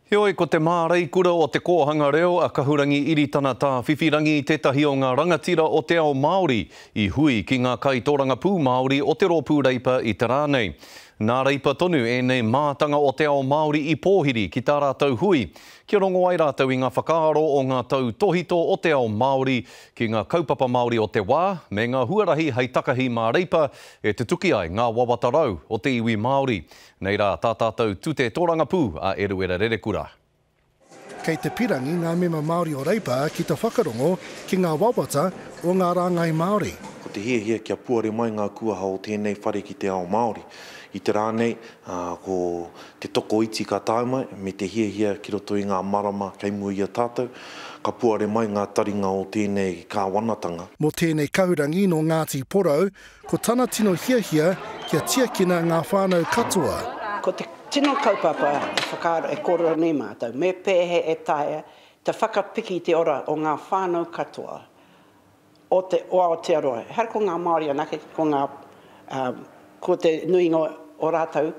Heoi, ko te māreikura o te kōhanga reo a Kahurangi Iritana Tāwhiwhirangi tētahi o ngā rangatira o te ao Māori i hui ki ngā kaitōrangapū Māori o te Rōpū Reipa i te rā nei. Nā Reipa tonu ēnei mātanga o te ao Māori i pōhiri ki tā rātou hui, kia rongo ai rātou i ngā whakaaro o ngā tautōhito o te ao Māori ki ngā kaupapa Māori o te wā, me ngā huarahi hei takahi mā Reipa e tutuki ai ngā wawata rau o te iwi Māori. Nei rā tā tātou tute tōrangapū a Eruera Rerekura. Kei te pirangi ngā mema Māori o Reipa ki te whakarongo ki ngā wawata o ngā rāngai Māori. Ko te hiahia kia puare mai ngā kuaha o tēnei whare ki te ao Māori. I te rā nei, ko te tokoiti ka tae mai, me te hiahia ki roto i ngā marama kei mua i a tātou, ka puare mai ngā taringa o tēnei kāwanatanga. Mō tēnei kahurangi nō Ngāti Porou, Ko tana tino hiahia kia tiakina ngā whānau katoa. Ko te tino kaupapa e whakaaro, e kōrero nei mātou, me pēhea e taea te whakapiki i te ora o ngā whānau katoa o te, o Aotearoa. Ehara ko ngā Māori anake, ko ngā, ko te nuinga o rātou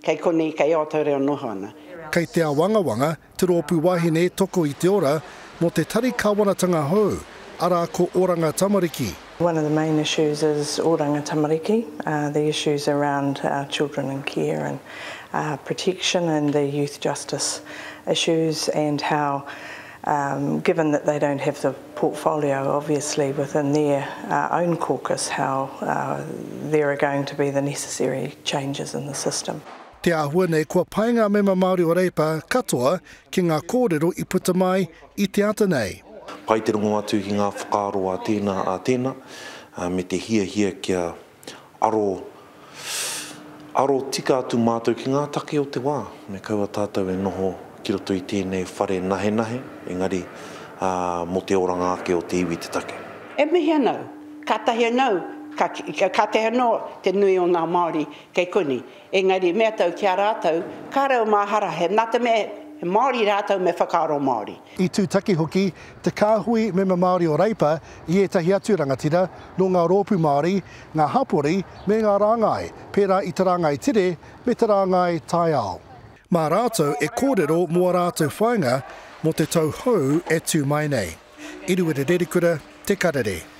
kei konei, kei Aotearoa noho ana. Kei te āwangawanga te rōpū wāhine toko i te ora mō te tari kāwanatanga hou, arā ko Oranga Tamariki. One of the main issues is Oranga Tamariki, the issues around children in care and protection and the youth justice issues and how given that they don't have the portfolio obviously within their own caucus how there are going to be the necessary changes in the system. Te āhua nei kua pai ngā mema Māori o Reipa katoa ki ngā kōrero i puta mai i te ata nei. Pai te rongo atu ki ngā whakaaro a tēnā, a tēnā, me te hiahia kia aro, aro tika atu mātou ki ngā take o te wā. Me kaua tātou e noho ki roto i tēnei whare nahenahe, engari, mō te oranga ake o te iwi te take. E mihi ana au, kātahi anō, ka, kātahi anō te nui o ngā Māori kei konei. Engari mea tau ki a rātou, kāre o māhara, he, nā te mea he Māori rātou me whakaaro Māori. I tūtaki hoki te kāhui mema Māori o Reipa i ētahi atu rangatira nō ngā rōpū Māori, ngā hapori me ngā rāngai, pērā i te rāngai tere me te rāngai taiao. Mā rātou e kōrero mō ā rātou whāinga mō te tau hou e tū mai nei. Eruera Rerekura, Te Karere.